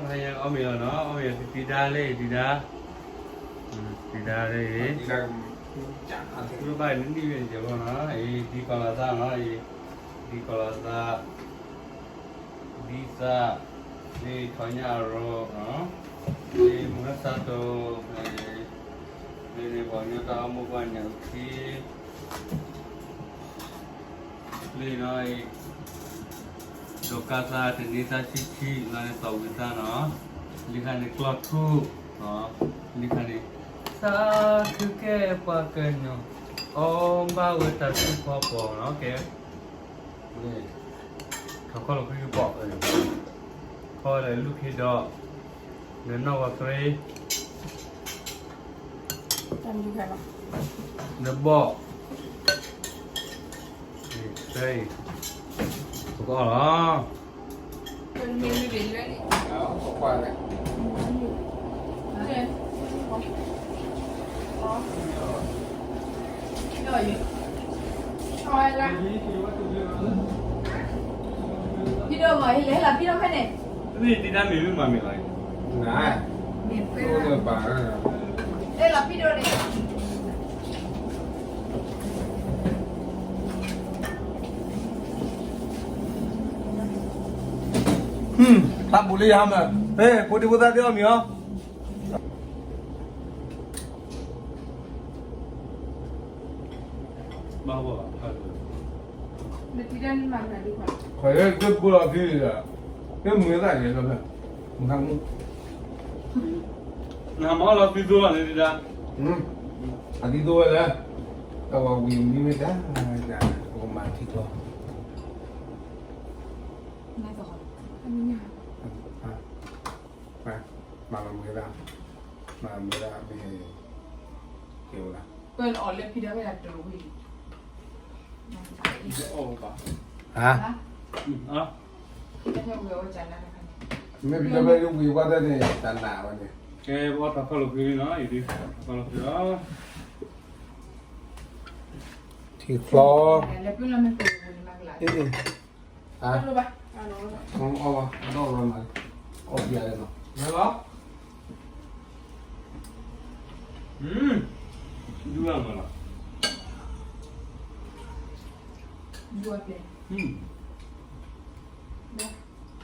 အီၣ်မ့ၤလီၤနီၤ, အီၣ်မ့ၤ တံၤဒါလၢ တံၤဒါ, တံၤဒါလၢအံၤ, တဘၣ်နံၣ်ဝဲန့ၣ်နီၤ, အံၤ ဒ်ကီၤလီၤသးနီၤ, အံၤ ဒ်ကီၤလီၤသး, ဒ်သး, လၢထီၣ်ညၣ်အရီ, လၢမုၢ်ဟါစးတီ, လၢန့ၣ်ပှၤကညီတၢ်အိၣ်မူပှၤညၣ်အုၣ်ခံ လၢနီၤအံၤ, ဒိးကါသးတန့ၤသးဆံဆံ, လၢန့ၣ်သီၣ်ဝံၤသးနီၤ, လၢခါန့ၣ်ကျီၢ်ထူ, လၢခါန့ၣ်, သးခုကဲပှၤကညီ, အီၣ်ဘၣ်ဝဲတၢ်ထူဖီပီၤနီၤ, ကဲ, ထီၣ်ခီၣ်လီၤခွံကပီၤ, ခီၣ်လၢလူၢ်ခ့ဒီး, နနီၢ်ဝီသရ့ နဘီၣ်, ဖဲအံၤ, ပကအီၣ်လီၤ. ဖံဒိၣ်မး ဟဲလီၤဖံဒိၣ်ဖဲန့ၣ်, မ့ၢ်တံၤဒါမ့ၢ်မ့ၢ်မၤမ့ၢ်လီၤ, န, မ့ၢ်ပှဲၤ, ဟဲလီၤဖံဒိၣ်န့ၣ် တၢ်ဘူးလၢယဟါမၢ်, ဟဲ ဖိဒံဖိသၣ်သ့ၣ်အီၣ်မ့ၤအီၤ. ခွဲးလၢသ့ၣ်ပူလီၤသံဒီး, သ့ၣ်မုာ်သၣ်န့ၣ်လီၤ, မုာ်သၣ်မူ, နဟးမၤအီၣ်လီၤသံသိလီၤန့ၣ်ဒၣ်, အသံသိဝဲလၢ, တၢ်ဝဲဝံၤမံဝဲဒၣ်, ကမၤထံကျီ, မၤလီၤမုာ်သၣ်, မၤမုာ်သၣ်မ့ၢ်, ကဲဝဲဒၣ်, ပၢၢ်လီၤအီၤလၢဖံဒီးဝဲဒၣ်တရူးဝံၤ, ဟါ, မ့ၢ်ဖံဒီးဝဲဒၣ်ဝံၤဝဲဒၣ်န့ၣ် တၢ်နာ်ဝဲန့ၣ်, ကဲပအီၣ်တၢ်ခီၣ်လီၤဖံလံနီၤ, အံၤဒ်, တၢ်ခီၣ်လီၤဖံလီၤ, ထံချီ, အ့ၣ်, အီၣ်ဘၣ်, အီၣ်ဘၣ်, အီၣ်ဘၣ်နီၤ, ဒူၣ်ဘၣ်မးလီၤ, ဒူၣ်ဘၣ်, လၢဖီၣ်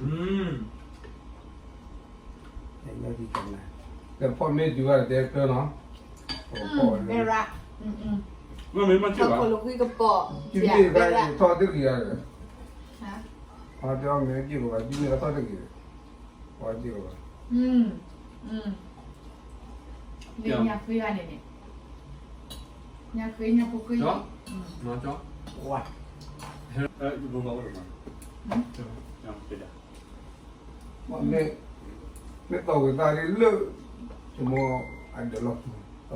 မ့ၢ်တုၤဘၣ်တဲကျၢနီၤ, မ့ၢ်မ့ၢ်က့ၤဘၣ်, ကပီၤ, ထီၣ်တဂ့ၤ, အတဲအီၤမ့ၢ်က့ၤဘၣ်, က့ၤဘၣ်, လၢညါဃ့ဂၤန့ၣ်န့ၣ်, ညါဃ့ညါဖိဃ့, ဝါ, မ့ၢ်, မ့ၢ်သီၣ်ဝံၤသးလၢ, တမ့ၢ်အဒၢးလီၢ်ခံ, သီၣ်ဝံၤ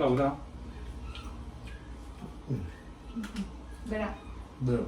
သး, ဘဲဒၣ်, ဘဲဒၣ်.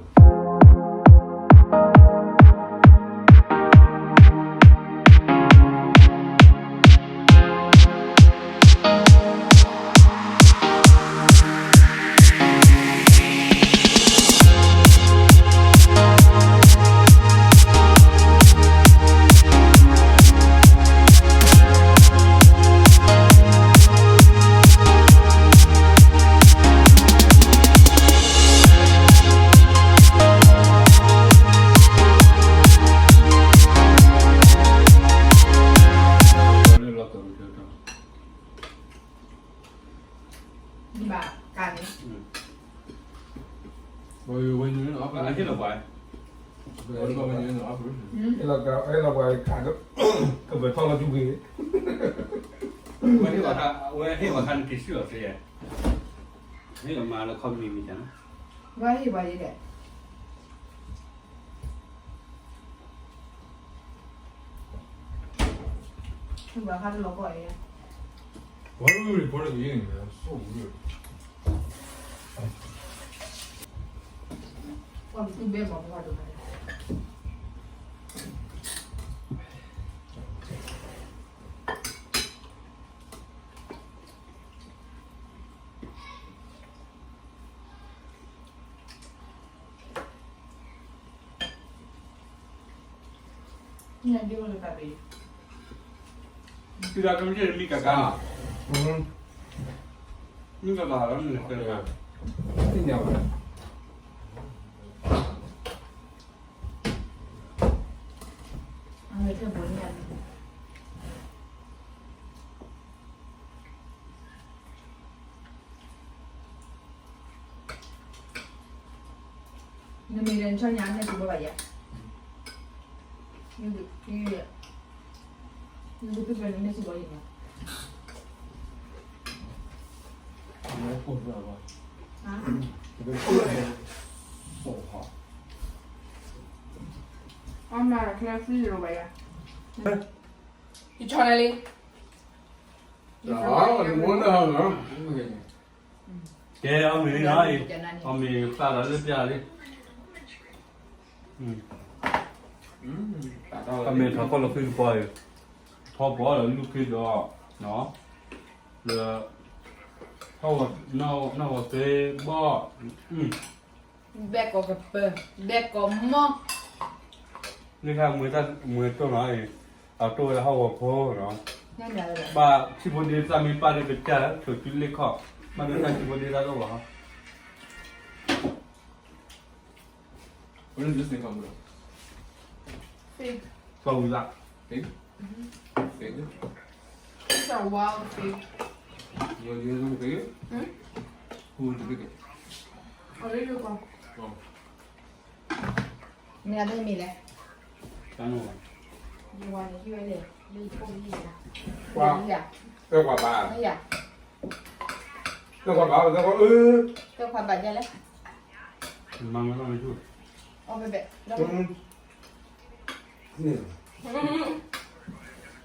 Ni ba ka ni. Wai, wai, ni na apa? Akhir lah, wai. Wai, wai, ni na apa? Ela ka, ela wai ka do. Ka ba tho la ju ge. Wai, ni ba ka, wai, ni ba ka ni kisu la se ya. Ni la ma la kho mi mi ta. Wai, wai, de. Why are we recording again, man? So weird. တုၤလၢကမ့ၢ်မံကကါ, မံကကါလီၤ, မ့ၢ်သ့ၣ်ညါဘၣ်, နမ့ၢ်လဲၤနဆီညါ နစံးဘၣ်ယၤ, နကသုဖဲန့ၣ် နစံးဘၣ်ယၤန့ၣ်, အမၤချဲဖံးလိာ်ဘၣ်ယၤ, ယဆီနၤလံ, ကဲအီၣ်မ့ၤလံနီၤ, အီၣ်မ့ၤသၣ်ဒီးလၢပျၢ်လံ, အီၣ်မ့ၤထီၣ်ကီၢ်လီၤဃံကပီၤအံၤ, ထီၣ်ဘီဒီးလူၢ်ခ့ဒီး, လၢ, နီၢ်ဝီၤသ့ဘီၣ်, ဘဲကီးကပၢၤ, ဘဲကီးမီၢ်, လၢတၢ်မွဲတၢ်မွဲတိၢ်နီၤအံၤ, အတိၢ်ဝဲဒၣ်ဟီၣ်ကဝီၤဖိနီၤ, ဘၣ်ထံဖိဒ့သၣ်မ့ၢ်ပာ်ဒီးကစၢ်, ဆိးတုၤလ့ၣ်ခီၣ်, ဘၣ်ဒီးတၢ်ထံဖိဒ့သၣ်တအိၣ်ဘၣ်ဟီ, What is this thing called? Fig. Fig? Fig? It's a wild fig. You, you want to pick it? Hmm? Who want to pick it? Oh, there you go. Oh. မ့ၢ်အဒိမ့ၢ်လဲၣ်, ယဝၤန့ၣ် ဟံးဝဲလဲၣ်, လၢယဖိလံယၤ, ကွၢ်, မ့ၢ်ယၤ, ကွၢ်ဘၣ်, ကွၢ်ဘၣ်, ကွၢ်ဘၣ်, ကွၢ်ဘၣ်လဲၣ်, မၤမၤလီၤမ့ၢ်ဆူၣ်, အီၣ်ဘဲဘဲ, မ့ၢ်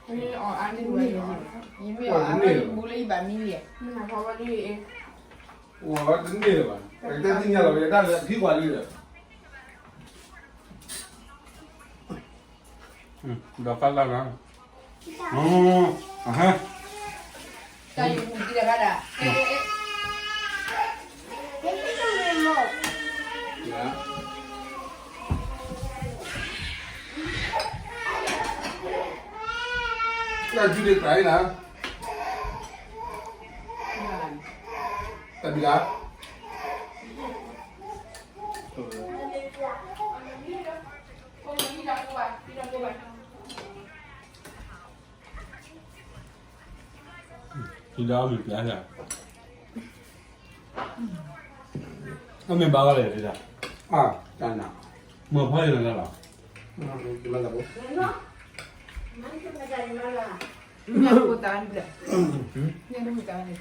အီၣ်အါန့ၢ်ဝဲ, ယမ့ၢ်အီၣ်အါန့ၢ်ဘူးလၢယဘၣ်မံလံ, မ့ၢ်မၤဖီဝဲဒ်အံၤ, ဝဲတန့ၢ်လၢၤဘၣ်, တၢ်သ့ၣ်ညါလီၤ, တၢ်လၢအထံကွၢ်လံဒီး ဒီးကၢ်လၢ်လၢ်, အဟဲ, တၢ်ယူၤပူၤကံတဂၤဒၣ်, တၢ်ယူၤဒံးတၢ်အံၤနၤ, တၢ်ဘံၣ်လၢ ဒီးအမ့ၢ်ပျဲ, အမ့ၢ်ဘၣ်ဝဲလဲၣ်, တၢ်နး, မ့ၢ်ဖီယနၤလီၤ, မ့ၢ်ဖိတၢ်န့ၣ်, မ့ၢ်ဖိတၢ်န့ၣ်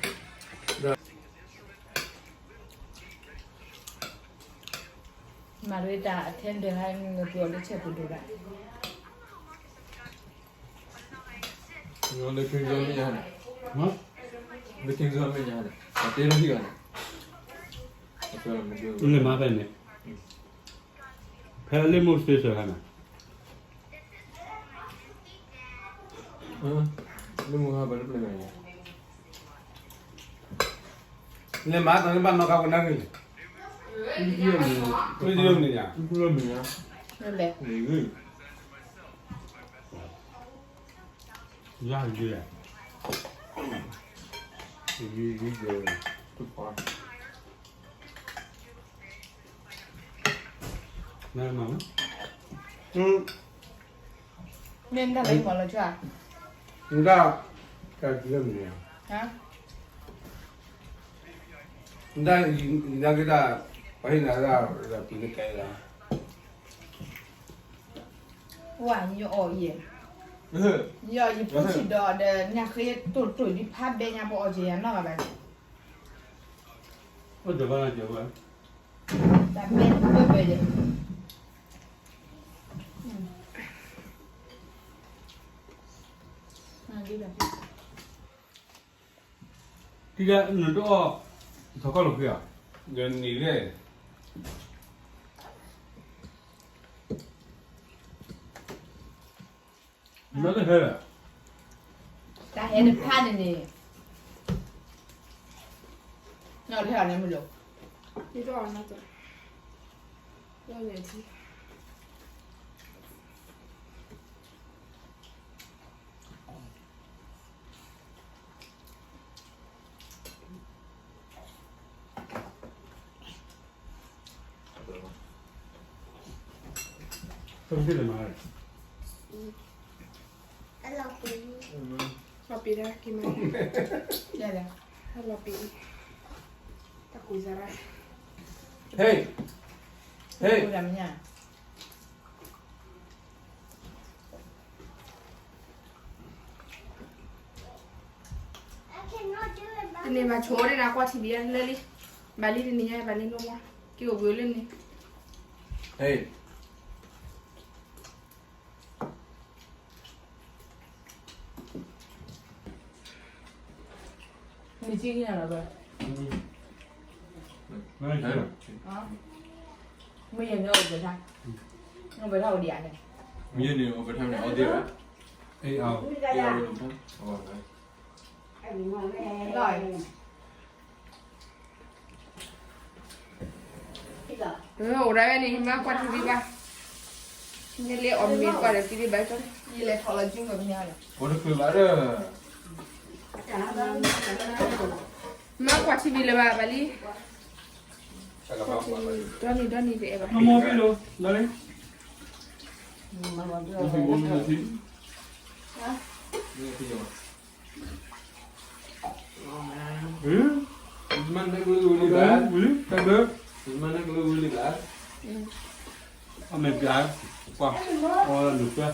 မၤရ့တၢ်အထဲဒၢးဟါ နပျီလၢဆဲးပူၤဒိၣ်ဒၣ်, လၢခံကမ့ၢ်ညါန့ၣ်, လၢခံကမ့ၢ်ညါန့ၣ် အတဲလၢဟံၣ်ဂၤန့ၣ်, လၢမၤဖဲန့ၣ်, ဖဲလၢမိၢ်စ့စၢၤဟါန့ၣ်, လၢမိၢ်ဟါဘၣ်လၢပျဲၢ်န့ၣ် လဲၤမၤတၢ်န့ၣ်ဘၣ်နီၢ်ခါပနၢ်ဂ့ၤ, မ့ၢ်ယမ့ၢ်ညါ, မ့ၢ်ယမ့ၢ်ညါ, လဲၤ, ယၤယဲ, ယဲယဲ, နမၤမ, မ့ၢ်နတၢ်လၢယမၤလီၤဆၢ, နတၢ်, တၢ်လၢမ့ၢ်, နတၢ်, နတၢ်က့တၢ်, ပှၤဟ့ၣ်နၤတၢ်, ပှၤနကဲလီၤ, ဝါ ယအီၣ်ယဲ, ယအီၣ်ယဖိဆံးဒီးဒီး ညၣ်ဃ့တိၢ်တိၢ်ဒ်ဖးဘဲညါပအီၣ်က့ၤယၤနီၢ်ဂၤဘၣ်, တၢ်ဘဲဘဲဘဲဒဲး, တံၤဒါ နတအီၣ်, ထီၣ်ကီၢ်လီၤဖဲဧါ, ဒီးနံၤလဲၣ်, နတဟဲလၢ, တၢ်ဟဲတဖၣ်န့ၣ်န့ၣ်, နီၢ်တဟဲအီၤန့ၣ်မ့ၢ်လီၤ, ယတအီၣ်နီၢ်တ, ယအီၣ်ယဲၢ်ထံ န လီၤပံးတၢ်က့ၤမး, လီၤပံး, တၢ်ကူစါရၣ်, ဟ့ၣ်, ဟ့ၣ်, တန့ၢ်ဘၣ်ဆိဒၣ်နၤ ကွၢ်ထံဘံၣ်လၢလံ, ဘၣ်လံတနံၤညါ ဘၣ်လံနိမး, က့ၤအိၣ်ဘှံးလၢန့ၣ်, ဟ့ၣ် နံၤကံကနၣ်လီၤဘၣ်, မ့ၢ်ယဲန့ၣ်အိၣ်ပထါ, အိၣ်ပထါအိၣ်ဒံးဧါန့ၣ်, မ့ၢ်ယဲန့ၣ်အိၣ်ပထါန့ၣ် အီၣ်သ့ဘၣ်, အ့ၣ်အီၣ်, အိၣ်ဒၣ်ဝဲန့ၣ် မ့ၢ်ကွၢ်ထံဘံၣ်ဘၣ်, မ့ၢ်လၢအီၣ်မ့ၤကွၢ်ဒီးထံဘံၣ်ဘၣ်, ယလဲၤထီၣ်လီၤကၠူမ့ၢ်ပညါလီၤ, အိၣ်တချုးဘၣ်ဒီး, မ့ၢ်ကွၢ်ထံဘံၣ်လၢၤဘၣ် ဘၣ်လံ, ဒီနံၤဒီနံၤတအဲၣ်ဘၣ်, မ့ၢ်ဖံဘိမ့ၢ်ထံ, မ့ၢ်နကလၢဝံၤလံဘၣ်, မ့ၢ်နကလၢဝံၤလံဘၣ်, အမဲာ်ပြာ်, ကွၢ်, အီၣ်လၢနုာ်ဆွဲ,